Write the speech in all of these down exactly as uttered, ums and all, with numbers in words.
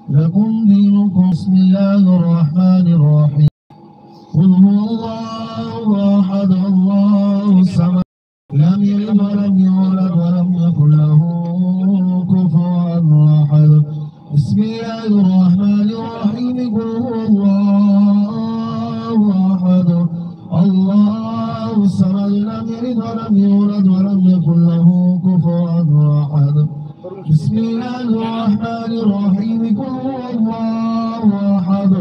لكم دينكم. بسم الله الرحمن الرحيم. قل هو الله أحد، الله الصمد، لم يلد ولم يولد ولم يكن له كفوا أحد. بسم الله الرحمن الرحيم. قل هو الله أحد، الله الصمد، لم يلد ولم يولد ولم يكن له كفوا أحد. بسم الله الرحمن الرحيم. قل هو الله أحد،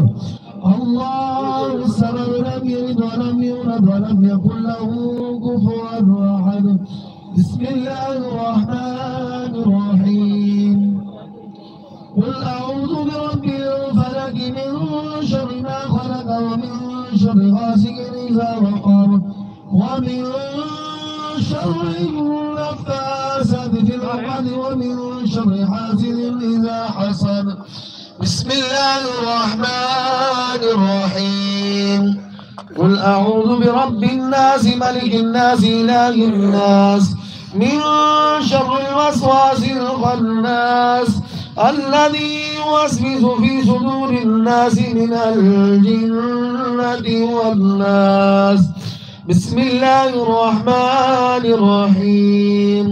الله الصمد، لم يلد ولم يولد ولم يكن له كفوا أحد. بسم الله الرحمن الرحيم. قل أعوذ برب الفلق، من شر ما خلق، ومن شر غاسق إذا وقب، ومن شر النفاثات في العقد، ومن شر حاسد إذا حسد. بسم الله الرحمن الرحيم. قل أعوذ برب الناس، ملك الناس، إله الناس، من شر الوسواس الخناس، الذي يوسوس في صدور الناس، من الجنة والناس. بسم الله الرحمن الرحيم.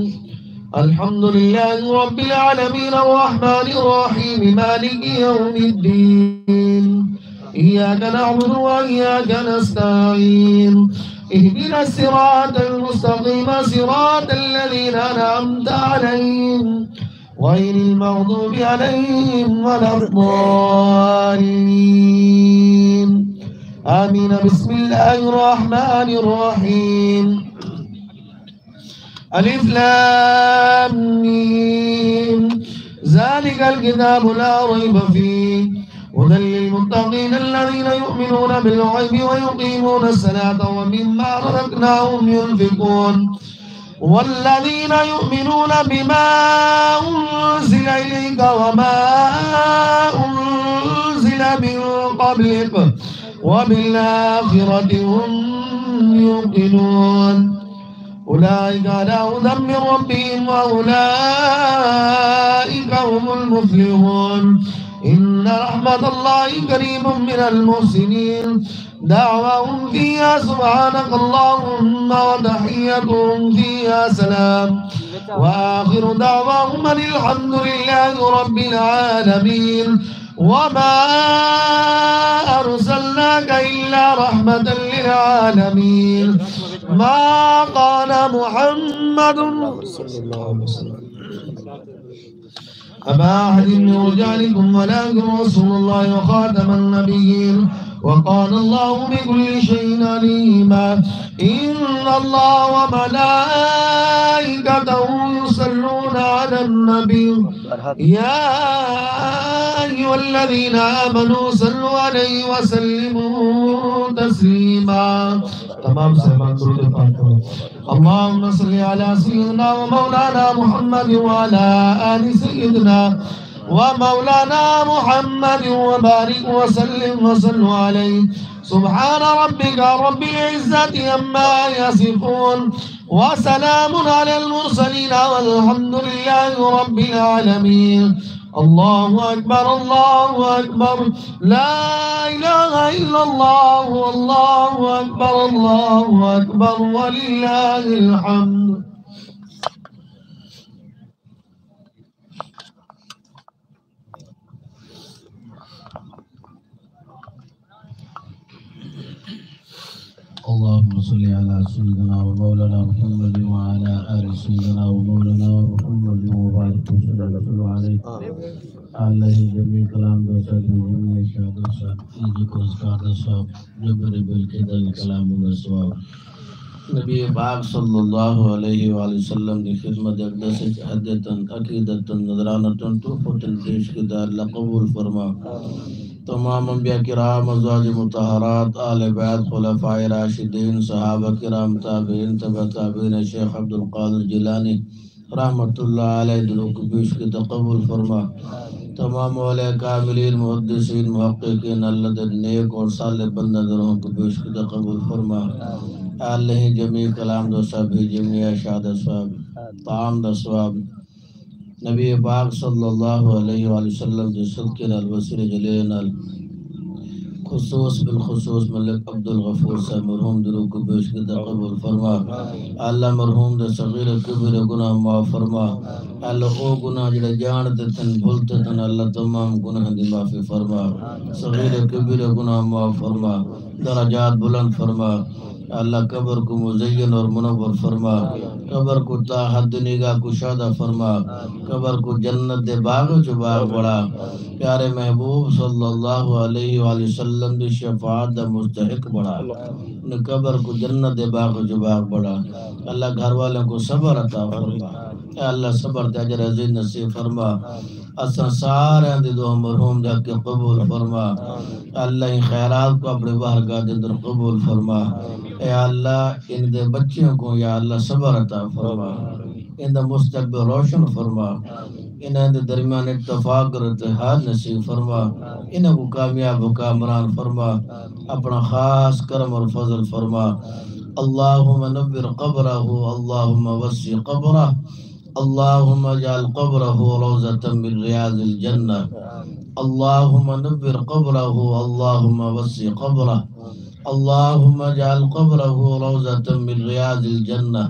الحمد لله رب العالمين، الرحمن الرحيم، مالك يوم الدين. إياك نعبد وإياك نستعين. اهدنا الصراط المستقيم، صراط الذين أنعمت عليهم، غير المغضوب عليهم ولا الضالين. آمين. بسم الله الرحمن الرحيم. الم. ذلك الكتاب لا ريب فيه، هدى للمتقين الذين يؤمنون بالغيب ويقيمون الصلاة ومما رزقناهم ينفقون. والذين يؤمنون بما أنزل إليك وما أنزل من قبلك وبالآخرة هم يوقنون. أولئك على هدى من ربهم وأولئك هم المفلحون. إن رحمة الله قريب من المحسنين. دعواهم فيها سبحانك اللهم وتحيتهم فيها سلام. وآخر دعواهم أن الحمد لله رب العالمين. وما أرسلناك إلا رحمة للعالمين. ما كان محمد أبا أحد من رجالكم ولكن رسول الله وخاتم النبيين وكان الله بكل شيء عليما. إن الله وملائكته يصلون على النبي. يا أيها الذين آمنوا صلوا عليه وسلموا تسليما. تمام صاحبان درود پاک پڑھو۔ اللهم صل على سيدنا ومولانا محمد وعلى آل سيدنا ومولانا محمد وبارك وسلم وصلوا عليه. سبحان ربك رب العزة عما يصفون. وسلام على المرسلين والحمد لله رب العالمين. الله أكبر، الله أكبر، لا إله إلا الله، الله أكبر، الله أكبر، ولله الحمد. اللهم صل على سيدنا ومولانا محمد وعلى آل سيدنا ومولانا محمد وبارك وسلم عليه. آلہ جمیع کلام دا صاحب، جمیع شہادت صاحب، ایجی کو اذکار دا صاحب، جبر بالکدا کلام دا ثواب۔ نبی پاک صلی اللہ علیہ وآلہ وسلم دی خدمت اقدس وچ ہدیتاً، عقیدتاً، نذرانتاً، تحفتاً پیش کیتا، اللہ قبول فرما۔ تمام انبیاء کرام، ازواج مطہرات، اہل بیت، خلفاء راشدین، صحابہ کرام، تابعین، تبع تابعین، شیخ عبدالقادر جیلانی رحمۃ اللہ علیہ دی روح کوں پیش کیتا، قبول فرما۔ تمام اولیاء کاملین، محدثین، محققین، اللہ دے نیک اور صالح بندیاں دی روح کوں پیش کیتا، قبول فرما۔ آلہ جمیع کلام دا ثواب، جمیع اشعار دا ثواب، طعام دا ثواب۔ نبی پاک صلی اللہ علیہ وآلہ وسلم دے صدقے نال، وسیلے جلیل نال، خصوص بالخصوص ملک عبدالغفور صاحب مرحوم دی روح کوں پیش کیتا قبول فرما۔ اللہ مرحوم دے صغیر کبیر گناہ معاف فرما۔ اللہ او گناہ جڑے جان تے تھن، بھل تے تھن، اللہ تمام گناہ دی معافی فرما۔ صغیر کبیر گناہ معاف فرما، درجات بلند فرما۔ اللہ قبر کو مزین اور منور فرما، قبر کو تا حد نگاہ کشادہ فرما، قبر کو جنت دے باغ چ باغ بڑا، پیارے محبوب صلی اللہ علیہ وآلہ وسلم دی شفاعت دا مستحق بڑا، انہیں قبر کو جنت دے باغ چ باغ بڑا۔ اللہ گھر والوں کو صبر عطا فرما، اے اللہ صبر تے اجر عظیم نصیب فرما۔ اساں ساریاں دی دعا مرحوم دے حق قبول فرما۔ اللہ ان خیرات کو اپنے بارگاہ دے اندر قبول فرما۔ اے اللہ ان دے بچیوں کو یا اللہ صبر عطا فرما، ان دا مستقبل روشن فرما، انہاں دے درمیان اتفاق اور اتحاد نصیب فرما، انہاں کو کامیاب و کامران فرما، اپنا خاص کرم اور فضل فرما۔ اللهم نور قبره، اللهم وسع قبره، اللهم اجعل قبره روضة من رياض الجنة. اللهم نور قبره، اللهم وسع قبره. اللهم اجعل قبره روضة من رياض الجنة.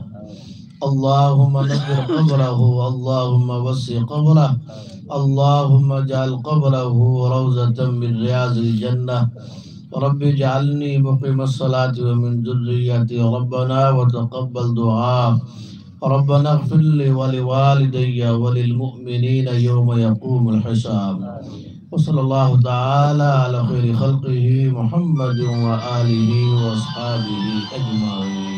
اللهم نور قبره، اللهم وسع قبره. اللهم اجعل قبره روضة من رياض الجنة. رب اجعلني مقيم الصلاة ومن ذريتي ربنا وتقبل دعاء. ربنا اغفر لي ولوالدي وللمؤمنين يوم يقوم الحساب. وصلى الله تعالى على خير خلقه محمد وآله وأصحابه أجمعين.